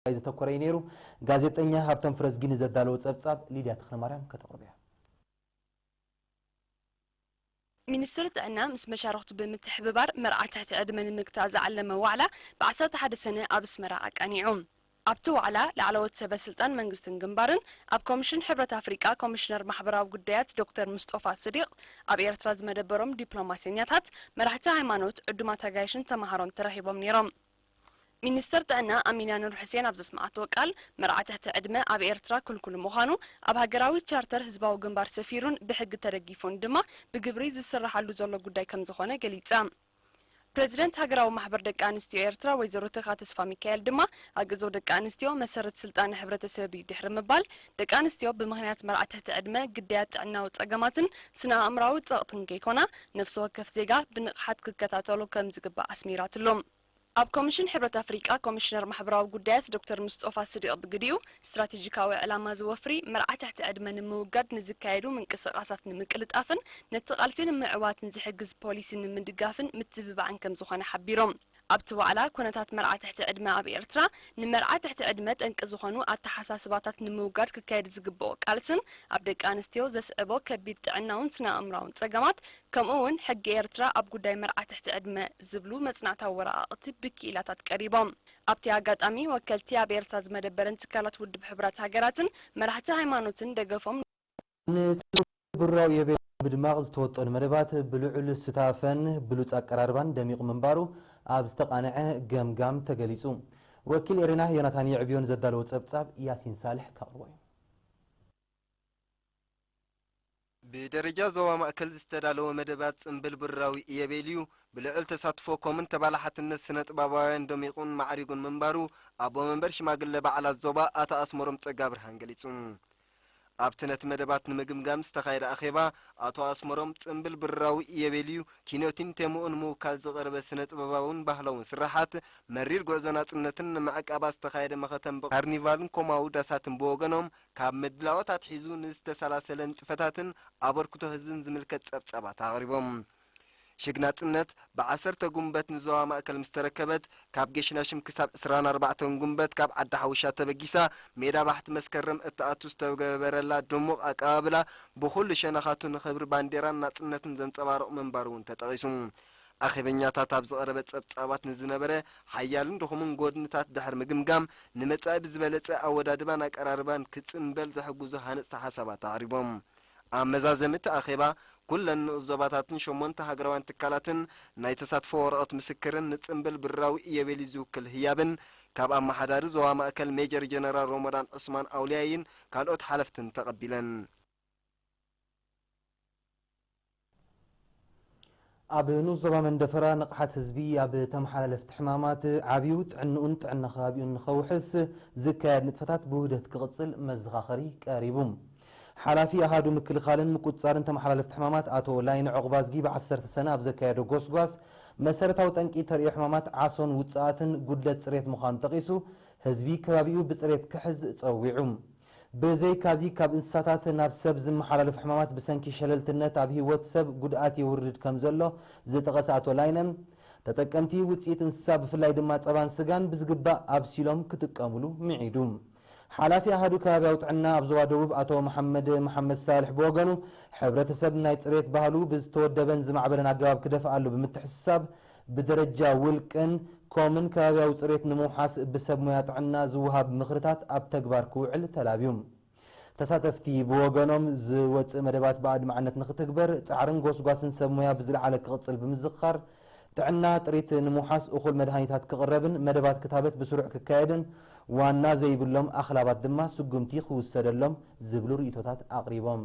ዘተኮረ እዩ ነይሩ። ጋዜጠኛ ሃብቶም ፍረዝጊ ንዘዳለዎ ጸብጻብ ሊድያ ተኽለማርያም ከተቕርቦ እያ። ሚኒስትሪ ጥዕና ምስ መሻርኽቱ ብምትሕብባር መርዓ ትሕቲ ዕድመ ንምግታእ ዝዓለመ ዋዕላ ብ ዓሰርተ ሓደ ሰነ ኣብ ኣስመራ ኣቃኒዑ። ኣብቲ ዋዕላ ላዕለዎት ሰበ ስልጣን መንግስትን ግንባርን፣ ኣብ ኮሚሽን ሕብረት ኣፍሪቃ ኮሚሽነር ማሕበራዊ ጉዳያት ዶክተር ሙስጦፋ ስዲቕ፣ ኣብ ኤርትራ ዝመደበሮም ዲፕሎማሰኛታት፣ መራሕቲ ሃይማኖት፣ ዕዱማት ኣጋይሽን ተማሃሮን ተረኺቦም ነይሮም። ሚኒስተር ጥዕና ኣሚና ኑር ሑሴን ኣብ ዘስምዓቶ ቃል፣ መርዓ ትሕቲ ዕድመ ኣብ ኤርትራ ክልኩል ምዃኑ፣ ኣብ ሃገራዊ ቻርተር ህዝባዊ ግንባር ሰፊሩን ብሕጊ ተደጊፉን ድማ ብግብሪ ዝስራሓሉ ዘሎ ጉዳይ ከም ዝኾነ ገሊጻ። ፕረዚደንት ሃገራዊ ማሕበር ደቂ ኣንስትዮ ኤርትራ ወይዘሮ ተካ ተስፋ ሚካኤል ድማ፣ ኣግዞ ደቂ ኣንስትዮ መሰረት ስልጣነ ሕብረተሰብ እዩ ድሕሪ ምባል፣ ደቂ ኣንስትዮ ብምኽንያት መርዓ ትሕቲ ዕድመ ግዳያት ጥዕናዊ ጸገማትን ስነ ኣእምራዊ ጸቕጥን ከይኮና፣ ነፍሲ ወከፍ ዜጋ ብንቕሓት ክከታተሎ ከም ዝግባእ ኣስሚራትሉ። ኣብ ኮሚሽን ሕብረት ኣፍሪቃ ኮሚሽነር ማሕበራዊ ጉዳያት ዶክተር ሙስጦፋ ስዲቕ ብግዲኡ፣ ስትራቴጂካዊ ዕላማ ዝወፍሪ መርዓ ትሕቲ ዕድመ ንምውጋድ ንዝካየዱ ምንቅስቓሳት ንምቅልጣፍን ነቲ ቃልሲ ንምዕዋትን ዝሕግዝ ፖሊሲ ንምድጋፍን ምትብባዕን ከም ዝኾነ ሓቢሮም። ኣብቲ ዋዕላ፣ ኩነታት መርዓ ትሕቲ ዕድመ ኣብ ኤርትራ፣ ንመርዓ ትሕቲ ዕድመ ጠንቂ ዝኾኑ ኣተሓሳስባታት ንምውጋድ ክካየድ ዝግብኦ ቃልስን ኣብ ደቂ ኣንስትዮ ዘስዕቦ ከቢድ ጥዕናውን ስነ ኣእምራውን ጸገማት፣ ከምኡ እውን ሕጊ ኤርትራ ኣብ ጉዳይ መርዓ ትሕቲ ዕድመ ዝብሉ መጽናዕታዊ ወረቓቕቲ ብክኢላታት ቀሪቦም። ኣብቲ ኣጋጣሚ፣ ወከልቲ ኣብ ኤርትራ ዝመደበረን ትካላት ውድብ ሕቡራት ሃገራትን መራሕቲ ሃይማኖትን ደገፎም ንጽምብል ብራዊ የቤ ብድማቕ ዝተወጠኑ መደባት ብልዑል ስታፈን ብሉጽ ኣቀራርባን ደሚቑ ምንባሩ ኣብ ዝተቓንዐ ገምጋም ተገሊጹ። ወኪል ኤሬና ዮናታን የዕብዮን ዘዳለዎ ጸብጻብ ያሲን ሳልሕ ከቕርቦ እዩ። ብደረጃ ዞባ ማእከል ዝተዳለወ መደባት ጽምብል ብራዊ ኢዮቤልዩ ብልዑል ተሳትፎ ኮምን ተባላሓትነት ስነ ጥበባውያን ደሚቑን ማዕሪጉን ምንባሩ ኣቦ መንበር ሽማግለ በዓላት ዞባ ኣቶ ኣስመሮም ጸጋብርሃን ገሊጹ። ኣብቲ ነቲ መደባት ንምግምጋም ዝተኻየደ ኣኼባ፣ ኣቶ ኣስመሮም፣ ጽምብል ብራዊ ኢዮቤልዩ ኪኖቲን ቴምኡ ንምውካል ዝቐረበ ስነ ጥበባውን ባህላውን ስርሓት፣ መሪር ጉዕዞ ናጽነትን ንምዕቃባ ዝተኻየደ መኸተን ብካርኒቫልን ኮማዊ ዳሳትን ብወገኖም፣ ካብ ምድላዎት ኣትሒዙ ንዝተሰላሰለ ንጥፈታትን ኣበርክቶ ህዝብን ዝምልከት ጸብጻባት ኣቕሪቦም። ሽግ ናጽነት ብዓሰርተ ጉንበት ንዞባ ማእከል ምስ ተረከበት፣ ካብ ጌሽናሽም ክሳብ ዕስራን ኣርባዕተን ጉንበት፣ ካብ ዓዲ ሓውሻ ተበጊሳ ሜዳ ባሕቲ መስከረም እትኣቱ ዝተገበረላ ድሙቕ ኣቀባብላ፣ ብኹሉ ሸነኻቱ ንኽብሪ ባንዴራን ናጽነትን ዘንጸባርቕ ምንባሩ እውን ተጠቒሱ። ኣኼበኛታት ኣብ ዝቐረበ ጸብጻባት ንዝነበረ ሓያልን ድኹምን ጎድንታት ድሕሪ ምግምጋም፣ ንመጻኢ ብዝበለጸ ኣወዳድባን ኣቀራርባን ክጽንበል ዘሕግዙ ሃነጽቲ ሓሳባት ኣቕሪቦም። ኣብ መዛዘሚ እቲ ኣኼባ፣ ኩለን ንኡስ ዞባታትን ሸሞንተ ሃገራውያን ትካላትን ናይ ተሳትፎ ወረቐት ምስክርን ንጽምብል ብራዊ ኢዮቤልዩ ዝውክል ህያብን፣ ካብ ኣመሓዳሪ ዞባ ማእከል ሜጀር ጀነራል ሮሞዳን ዑስማን ኣውልያይን ካልኦት ሓለፍትን ተቐቢለን። ኣብ ንኡስ ዞባ መንደፈራ ንቕሓት ህዝቢ ኣብ ተመሓላለፍቲ ሕማማት ዓብዩ ጥዕንኡን ጥዕና ከባቢኡን ንኸውሕስ ዝካየድ ንጥፈታት ብውህደት ክቕጽል መዘኻኸሪ ቀሪቡ። ሓላፊ ኣሃዱ ምክልኻልን ምቁጽጻርን ተመሓላለፍቲ ሕማማት ኣቶ ላይነ ዑቕባዝጊ ብዓሰርተ ሰነ ኣብ ዘካየዶ ጎስጓስ፣ መሰረታዊ ጠንቂ ተርእዮ ሕማማት ዓሶን ውጽኣትን ጉድለት ጽሬት ምዃኑ ጠቒሱ፣ ህዝቢ ከባቢኡ ብጽሬት ክሕዝ ጸዊዑ። ብዘይካዚ፣ ካብ እንስሳታት ናብ ሰብ ዝመሓላለፉ ሕማማት ብሰንኪ ሸለልትነት ኣብ ህይወት ሰብ ጉድኣት የውርድ ከም ዘሎ ዝጠቐሰ ኣቶ ላይነ፣ ተጠቀምቲ ውጽኢት እንስሳ ብፍላይ ድማ ጸባን ስጋን ብዝግባእ ኣብሲሎም ክጥቀምሉ ምዒዱ። ሓላፊ ኣሃዱ ከባቢያዊ ጥዕና ኣብ ዞባ ደቡብ ኣቶ መሓመድ መሓመድ ሳልሕ ብወገኑ፣ ሕብረተሰብ ናይ ጽሬት ባህሉ ብዝተወደበን ዝማዕበለን ኣገባብ ክደፍኣሉ ብምትሕስሳብ፣ ብደረጃ ውልቅን ኮምን ከባቢያዊ ጽሬት ንምውሓስ ብሰብ ሞያ ጥዕና ዝወሃብ ምኽርታት ኣብ ተግባር ክውዕል ተላብዩ። ተሳተፍቲ ብወገኖም፣ ዝወጽእ መደባት ብኣድማዕነት ንኽትግበር ጻዕርን ጎስጓስን ሰብ ሞያ ብዝለዓለ ክቕጽል ብምዝኽኻር፣ ጥዕና ጥሪት ንምውሓስ እኹል መድሃኒታት ክቕረብን መደባት ክታበት ብስሩዕ ክካየድን ዋና ዘይብሎም ኣኽላባት ድማ ስጉምቲ ክውሰደሎም ዝብሉ ርእይቶታት ኣቕሪቦም።